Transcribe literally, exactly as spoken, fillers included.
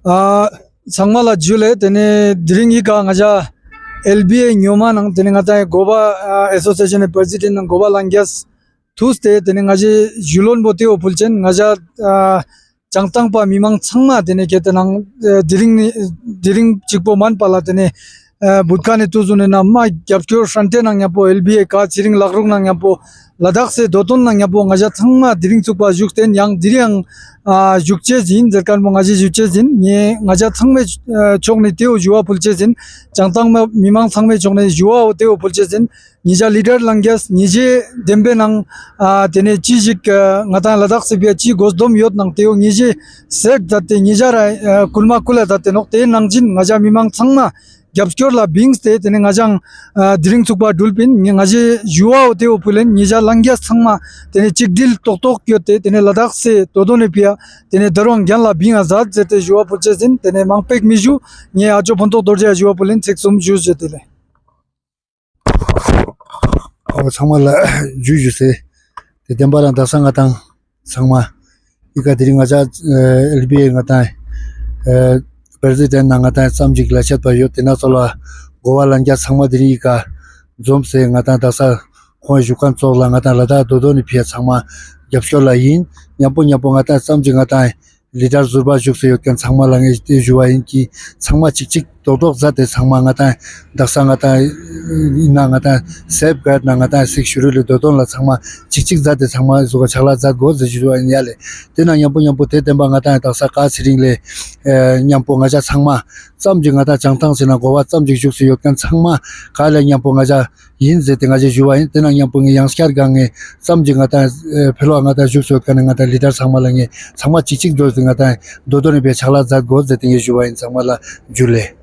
ཨ་ཚང་མ་ལ་ཇུ་ལེ། ཏེ་ནེ་དེ་རིང་འི་ཀ་ང་ཞ་ཨེལ་བི་ཨེ་ཉོ་མ་ནང་ཏེ་ནེ་ང་ཏང་གོ་བ་ཨ་ཨེ་སོ་སི་ཨེ་ཤན་ནི་པྲེ་སི་ཌེནཊ་ནང་གོ་བ་ལངས་རྒྱས་ཐུགས་ཏེ་ཏེ་ནེ་ང་ཞའི་ཞུ་ལོན་པོ་ཏེ་བོ་ཕུལ་ཅན། ང་ཞ་ཨ་བྱང་ཐང་པ་མི་མང་ཚང་མ་ཏེ་ནེ་ཁེ་ཏེ་ནང་ཨ་དེ་རིང་ནི་དེ་རིང་ཅིག་པོ་མན་པ་ལ་ཏེ་ནེ་ཨ་བུད་ཁ་ནེ་ཏུ་ཟུ་ནེ་ན་མ་རྒྱབ་སྐྱོར་ཧྲན་ཏེ་ནང་ཉམ་པོ་ཨེལ་བི་ཨེ་ཀ་ཚེ་རིང་ལག་རུག་ནང་ཉམ་པོ་ལ་དྭགས་སི་དོ་དོན་ནང་ཉམ་པོ་ང་ཞ་ཚང་མ་དེ་རིང་ཚུགས་པ་བཞུགས་ཏེ་ཡང་དེ་རིང་ཨ་བཞུགས་ཅེས་ཨིན་ཟེར་ཁན་བོ་ང་ཞའི་ཞུ་ཅེས་ཨིན། ངེ་ང་ཞ་ཚང་མའི་ཨ་ཕྱོགས་ནེ་ཏེ་བོ་ཞུ་བ་ཕུལ་ཅེས་ཨིན། བྱང་ཐང་མི་མང་ཚང་མའི་ཕྱོགས་ནེ་ཞུ་བ་བོ་ཏེ་བོ་ཕུལ་ཅེས་ཨིན། ཉེ་ཞ་ལི་ཌར་ལངས་རྒྱས་ཉེ་ཞའི་བདེན་པའི་ནང་ཨ་ཏེ་ནེ་ཅི་ཞིག་ཨ་ང་ཏང་ལ་དྭགས་སི་ཕིའ་ཅི་གོ་སྡོམ་ཡོད་ནང་ཏེ་བོ་ཉེ་ཞའི་སེཊ་མཛད་དེ་ཉེ་ཞ་ར་ཨ་ཀུལ་མ་ཀུལ་ལ་མཛད་དེ་ནོག། ཏེའི་ནང་བཞིན་ང་ཞ་མི་མང་ཚང་མ་རྒྱབ་སྐྱོར་ལ་བིངས་ཏེ་ཏེ་ནེ་ང་ཞའང་ཨ་དེ་རིང་ཚུགས་པ་གྲུལ་པིན། ངེ་ང་ཞའི་ཞུ་བ་བོ་ཏེ་བོ་ཕུལ་ལེན། ཉེ་ཞ་ལངས་རྒྱས་ཚང་མ་ཏེ་ནེ་ཅིག་སྒྲིལ་ཏོག་ཏོག་ཡོད་དེ་ཏེ་ནེ་ལ་དྭགས་སི་དོ་དོན་ནི་ཕིའ་ཏེ་ནེ་དར་བའང་རྒྱན་ལ་བིང་ང་མཛད་ཟེར་ཏེ་ཞུ་བ་ཕུལ་ཅེས་ཨིན། ཏེ་ནེ་མང་པོ་ཞིག་མི་ཞུ། ངེ་ཨ་ཅོ་ཕུན་ཚོགས་རྡོ་རྗེ་ཡ་ཞུ་བ་ཕུལ་ལེན། ཚིག་གསུམ་ཞུ་ཞུ་དེ་ལེ། ཨོ་ཚང་མ་ལ་ཇུ་ཞུ་ཟེར། ཏེ་བདེན་པ་རང་དག་ས་ང་ཏང་ཚང་མ་འི་ཀ་དེ་རིང་ང་ཞ་ཨེལ་བི་ཨེ་ང་ཏང་ཨེ་པྲེ་སི་ཌེནཊ་ནང་ང་ཏང་ཙམ་ཞིག་ལས་བྱེད་པ་ཡོད་དེ་ན་ཚོ་ལ་གོ་བ་ལངས་རྒྱས་ཚང་མ་དེ་རིང་འི་ཀ་འཛོམས་ཏེ་ང་ཏང་དག་ས་ཁོང་བཞུགས་ཁན་ཙོགས་ལ་ང་ཏང་ལ་དྭགས་དོ་དོན་ནི་ཕིའ་ཚང་མ་རྒྱབ་སྐྱོར་ལ་ཨིན། ཉམ་པོ་ཉམ་པོ་ང་ཏང་ཙམ་ཞིག་ང་ཏང་ལི་ཌར་ཟུར་པ་བཞུགས་སེ་ཡོད་ཁན་ཚང་མ་ལ་ངེ་ཏེ་ཞུ་བ་ཨིན་གི་ཚང་མ་ཅིག་ཅིག་རྡོག་རྡོག་མཛད་དེ་ཚང་མ་ང་ཏང་དག་ས་ང་ཏང་ཨིན་ན་ང་ཏང་སེཕ་གཱརཌ་ནང་ང་ཏང་སིག་ཤེ་ཌུལ་ལི་དོ་དོན་ལ་ཚང་མ་ཅིག་ཅིག་མཛད་དེ་ཚང་མ་ཟུག་ག་ཕྱག་ལས་མཛད་དགོས་ཟེར་ཞུ་བ་ཨིན་ཡ་ལེ། ཏེ་ནང་ཉམ་པོ་ཉམ་པོ་ཏེ་བདེན་པ་ང་ཏང་དག་ས་ཀ་ཚེ་རིང་ལེ་ཨེ་ཉམ་པོ་ང་ཞ་ཚང་མ་ཙམ་ཞིག་ང་ཏང་བྱང་ཐང་ཟེར་ན་གོ་བ་ཙམ་ཞིག་བཞུགས་སེ་ཡོད་ཁན་ཚང་མ་ཀ་ལ་ཉམ་པོ་ང་ཞ་ཨིན་ཟེར་ཏེ་ང་ཞའི་ཞུ་བ་ཨིན། ཏེ་ནང་ཉམ་པོ་ངེ་ཡང་སྐྱར་གང་ངེ་ཙམ་ཞིག་ང་ཏང་ཨེ་ཕི་ལོག་ང་ཏང་བཞུགས་སེ་ཡོད་ཁན་ནི་ང་ཏང་ལི་ཌར་ཚང་མ་ལ་ངེ་ཚང་མ་ཅིག་ཅིག་འཛོམས་ཏེ་ང་ཏང་དོ་དོན་ནི་ཕིའ་ཕྱག་ལས་མཛད་དགོས་ཟེར་ཏེ་ངེ་ཞུ་བ་ཨིན། ཚང་མ་ལ་ཇུ་ལེ།